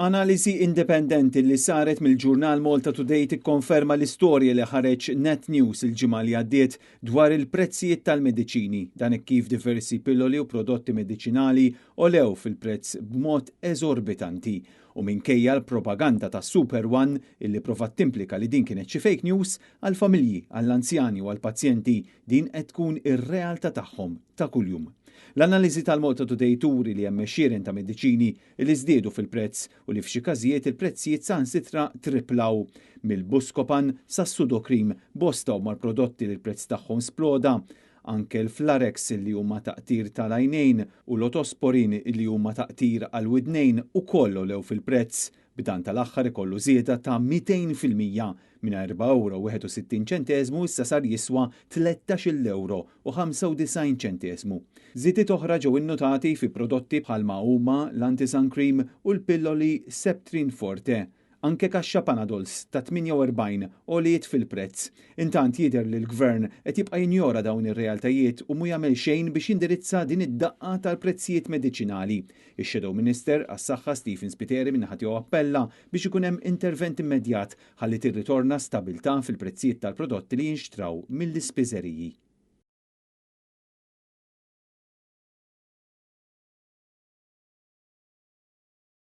Analiżi indipendenti li saret mill-ġurnal Malta Today tikkonferma l-istorja li ħareġ Net News il-ġimgħa li għaddiet dwar il-prezzijiet tal-mediċini, dan hekk kif diversi pilloli u prodotti mediċinali għolew fil-prezz b'mod eżorbitanti. U minkejja l-propaganda ta' Super One illi provat timplika li din kienet xi fake news, għall-familji, għall-anzjani u għall-pazjenti din qed tkun ir-realtà tagħhom ta' kuljum. L-analiżi tal-Malta Today turi li hemm għexieren ta' mediċini li żdiedu fil-prezz u li f'xi każijiet il-prezzijiet saħansitra triplaw. Mill-Buscopan sas-Sudocrem, bosta huma l-prodotti li l-prezz tagħhom sploda. Anke l-Flarex li huma taqtir tal-għajnejn u l-Otosporin li huma taqtir għall-widnejn ukoll għolew fil-prezz, b'dan tal-aħħar ikollu żieda ta' 200%, minn 4 ewro u 61 ċenteżmu issa sar jiswa 13-il ewro u 95 ċenteżmu. Żidiet oħra ġew innotati fi prodotti bħalma huma l-Antisan Cream u l-pilloli Septrin Forte. Anke kaxxa Panadols ta' 48 għoliet fil-prezz. Intant jidher li l-gvern qed jibqa' jinjora dawn ir-realtajiet u mhu jagħmel xejn biex jindirizza din id-daqqa tal-prezzijiet mediċinali. Ix-Shadow Minister għas-Saħħa Stephen Spiteri min-naħa tiegħu appella biex ikun hemm intervent immedjat ħalli tirritorna stabilità fil-prezzijiet tal-prodotti li jinxtraw mill-ispiżeriji.